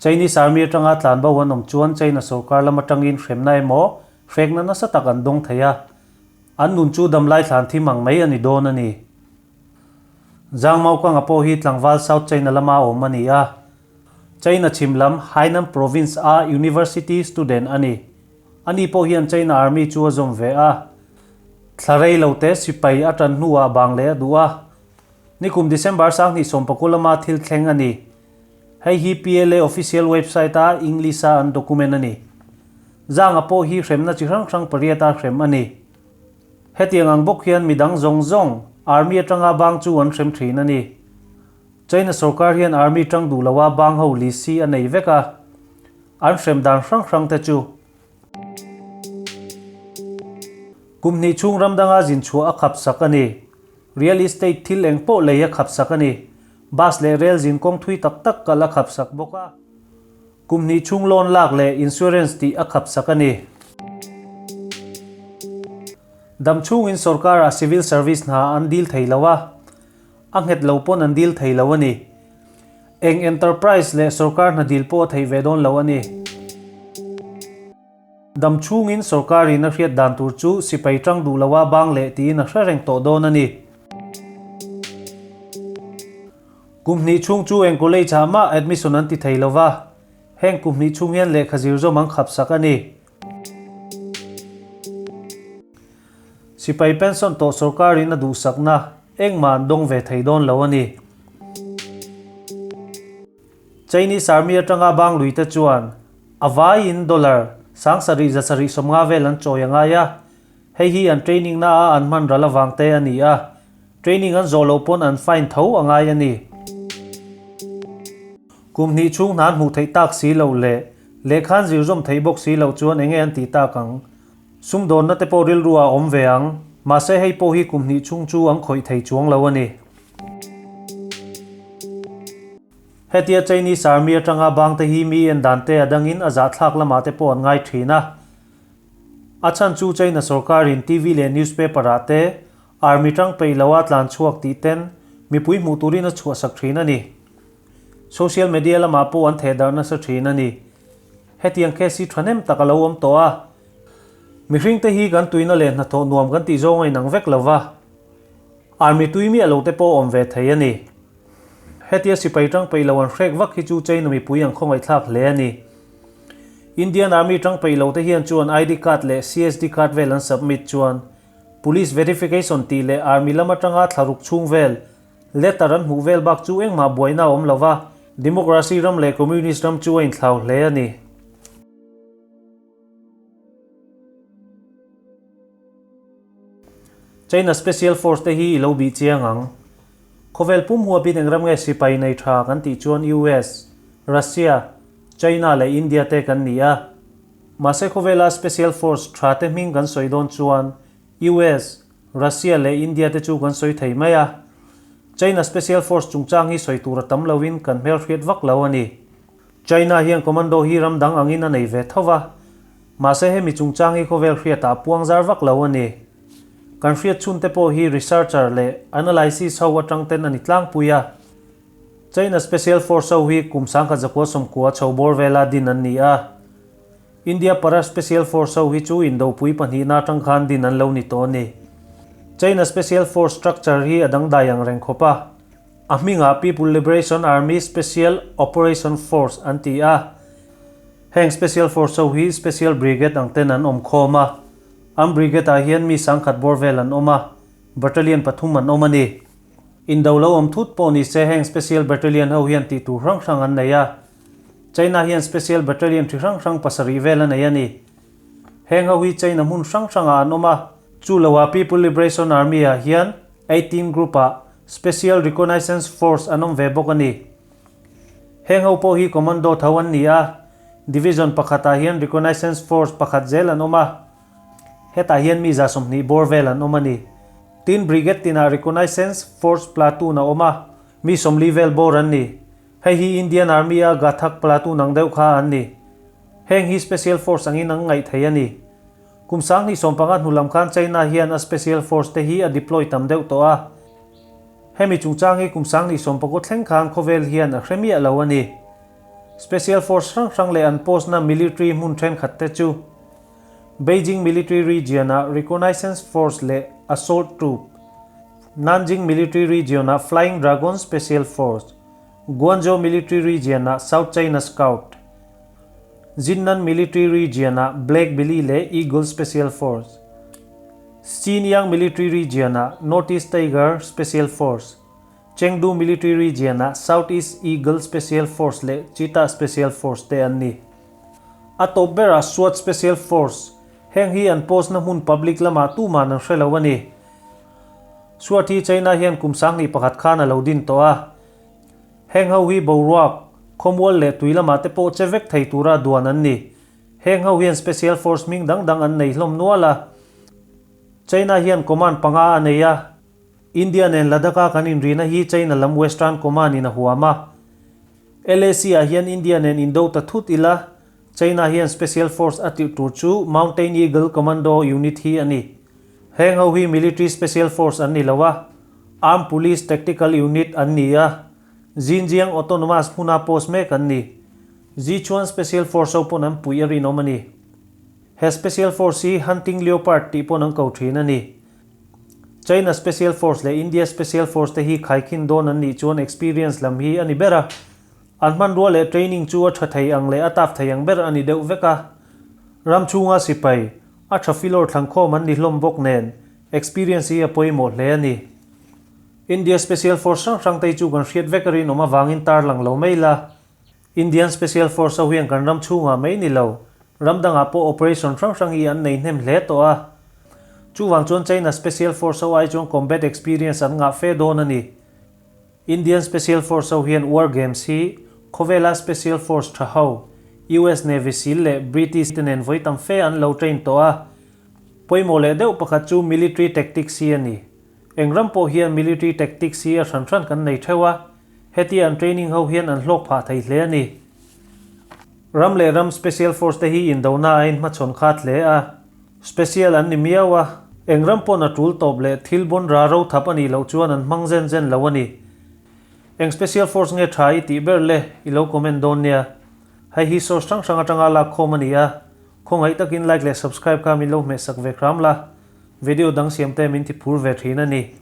Chinese Army atanga tlanbo an awm chuan China sorkar lam atangin hremna emaw hrekna nasa tak an dawng thei a, an nun chu damlai thlan thim ang mai a ni dawn a ni. Zhang Maokanga pawh hi tlangval South China lama awm a ni a, China chhim lam Hainan Province a university student a ni. Ani pawh hian China Army chu a zawm ve a, thla rei lo te sipai a tan hnuah bang leh a duh a. Nikum December 2019 lama thil thleng a ni. Hei hi PLA official website a English a an document a ni. Zanga pawh hi hremna chi hrang hrang pariat a hrem a ni. Hetiang ang bawk hian midang zawng zawng Army atanga bang chu an hrem thin a ni. China sorkar hian Army tang duh loa bang ho li si a nei vek a, an hrem dan hrang hrang te chu. Kum hnih chhung ram danga zin chhuah a khap sak a ni. Real estate thil eng pawh lei a khap sak a ni. Bus leh rail zin kawng thui tak tak kal a khap sak bawk a. Kum hnih chhung loan lak leh insurance tih a khap sak a ni. Dam chhungin sorkar-ah civil service hna an dil thei lo a, a nghet lo pawn an dil thei lo a ni. Eng enterprise leh sorkar hna dil pawh a theih ve dawn lo a ni. Dam chhungin sorkarin a hriat dan tur chu sipai tang duh loa bang leh tiin a hre reng tawh dawn a ni. Kum hnih chhung chu eng college ah mah admission an ti thei lo va, heng kum hnih chhung hian lehkha zir zawm an khap sak a ni. Sipai pension tawh sorkarin a duhsakna engmah an dawng ve thei dawn lo a ni. Chinese Army atanga bang lui te chuan a vaiin dollar 7750 vel an chawi a ngai a, hei hi an training na a an hman ral avang te a ni a, training an zawh loh pawn an fine tho a ngai a ni. Kum hnih chhung hna an hmuh theih tak si loh leh lehkha an zir zawm theih bawk si loh chuan enge an tih tak ang? Sumdawnna te pawh rilru ah awm ve ang, mahse hei pawh hi kum hnih chhung chu an khawih thei chuang lo a ni. Hetia Chinese Army atanga bang te hi mi en dan te a dangin a zahthlak lamah te pawh an ngai thin a. A chhan chu China sorkarin TV leh newspaper ah te Army tang peih lo a tlan chhuak tih ten mipui hmuh turin a chhuahsak thin a ni. Social media lamah pawh an thehdarh nasa thin a ni. Hetiang case hi thahnem tak a lo awm tawh a. Mihring te hi kan tuina leh hnathawh nuam kan tih zawng a inang vek lo va. Army tui miah lo te pawh awm ve thei a ni. Hetia sipai tang peih lo an hrek vak hi chu China mipui an khawngaihthlak hle a ni. Indian Army tang peih lo te hian chuan ID card leh CSD card vel an submit chuan Police verification tih leh Army lam atanga thlaruk chhung vel letter an hmuh vel bak chu engmah buaina a awm lo va, Democracy ram leh Communist ram chu a inthlau hle a ni. China Special Force te hi i lo bih chiang ang. Khawvel pum huapin eng ram nge sipai nei tha kan tih chuan US, Russia, China leh India te kan ni a. Mahse khawvela Special Force tha te hming kan sawi dawn chuan US, Russia leh India te chu kan sawi thei mai a. China Special Force chungchang hi sawi tur a tam loin kan hmelhriat vak lo a ni. China hian commando hi ram dang angin a nei ve tho va, mahse hemi chungchang hi khawvel hriatah puang zar vak lo a ni. Kan hriat chhun te pawh hi researcher leh analysis ho atang ten a ni tlangpui a. China Special Force ho hi kum 1990 chho bawr vela din an ni a. India Para Special Force ho hi chu indopui pahnihna atang khan din an lo ni tawh a ni. China Special Force structure hi a dangdai ang reng khawp a. A hmingah People Liberation Army Special Operation Force an ti a. Heng Special Force ho hi Special Brigade ang ten an awm khawm a. An brigade ah hian mi sangkhat bawr vel an awm a, battalion pathum an awm a ni. Indo lo awm thut pawh ni se heng Special Battalion ho hian tih tur hrang hrang an nei a. China hian Special Battalion thi hrang hrang pasarih vel a nei a ni. Heng ho hi China hmun hrang hrangah an awm a. Chu loah People Liberation Army ah hian 18 Group ah Special Reconnaissance Force an awm ve bawk a ni. Heng ho pawh hi commando tho an ni a, division pakhatah hian Reconnaissance Force pakhat zel an awm a, hetah hian mi 20 bawr vel an awm a ni. Tin, brigade tinah Reconnaissance Force platoon a awm a, mi 40 vel bawr an ni. Hei hi Indian Army a Ghatak platoon ang deuh kha an ni. Heng hi Special Force angin an ngaih thei a ni. Kum 2015 hnu lam khan China hian a Special Force te hi a deploy tam deuh tawh a. Hemi chungchang hi kum 2019 thleng khan khawvel hian a hre miah lo a ni. Special Force hrang hrang leh an post na military hmun thenkhat te chu Beijing Military Region-a Reconnaissance Force leh Assault Troop, Nanjing Military Region-a Flying Dragon Special Force, Guangzhou Military Region-a South China Scout, Jinnan Military Region-a Black Billy leh Eagle Special Force, Xinjiang Military Region-a Northeast Tiger Special Force, Chengdu Military Region-a South East Eagle Special Force leh Cheetah Special Force te an ni. A tawp berah SWAT Special Force, heng hi an post na hmun public lamah tuman an hre lo a ni. SWAT hi China hian kum 2001 khan a lo din tawh a. Heng ho hi boruak, khawmual leh tui lamah te pawh che vek thei tura duan an ni. Heng ho hian Special Force hming dang dang an nei hlawm nual a. China hian command panga a nei a. India nen Ladakh-a kan inrihna hi China lam Western Command in a huam a. LAC-ah hian India nen indo ta thut ila, China hian Special Force a tirh tur chu Mountain Eagle Commando Unit hi a ni. Heng ho hi Military Special Force an ni lo a, Armed Police Tactical Unit an ni a, Xinjiang Autonomous hmuna post mek an ni. Sichuan Special Force ho pawn an puih a rinawm a ni. He Special Force hi Hunting Leopard tih pawn an ko thin a ni. China Special Force leh India Special Force te hi khaikhin dawn an nih chuan experience lam hi a ni ber a. An hmanrua leh training chu a tha thei ang leh a taf thei ang ber a ni deuh vek a. Ram chhunga sipai, a tha filawr thlangkhawm an ni hlawm bawk nen experience hi a pawimawh hle a ni. India Special Force hrang hrang te hi chu kan hriat vek a rinawm avangin tarlang lo mai la. Indian Special Force ho hian kan ram chhungah mai ni lo, ram dangah pawh operation hrang hrang hi an nei hnem hle tawh a. Chuvang chuan China Special Force ho ai chuan combat experience an ngah fe dawn a ni. Indian Special Force ho hian war games hi khawvela Special Force tha ho, US Navy Seal leh British te nen vawi tam fe an lo train tawh a. Pawimawh leh deuh pakhat chu military tactics hi a ni. Eng ram pawh hian military tactics hi a hran hran kan nei theuh a. Hetia an training ho hian an hlawk phah thei hle a ni. Ram leh ram special force te hi indona a inhmachhawn khat hle a. Special an ni miau a, eng ram pawn a tul tawp leh thil bawn ra ro thap a nih loh chuan an hmang zen zen lo a ni. Eng special force nge tha i tih ber le i lo comment dawn nia. Hei hi source hrang hrang atanga lak khawm a ni a, khawngaih takin like leh subscribe kha min lo hmehsak ve hram la, video dang siam te min ti phur ve thin a ni.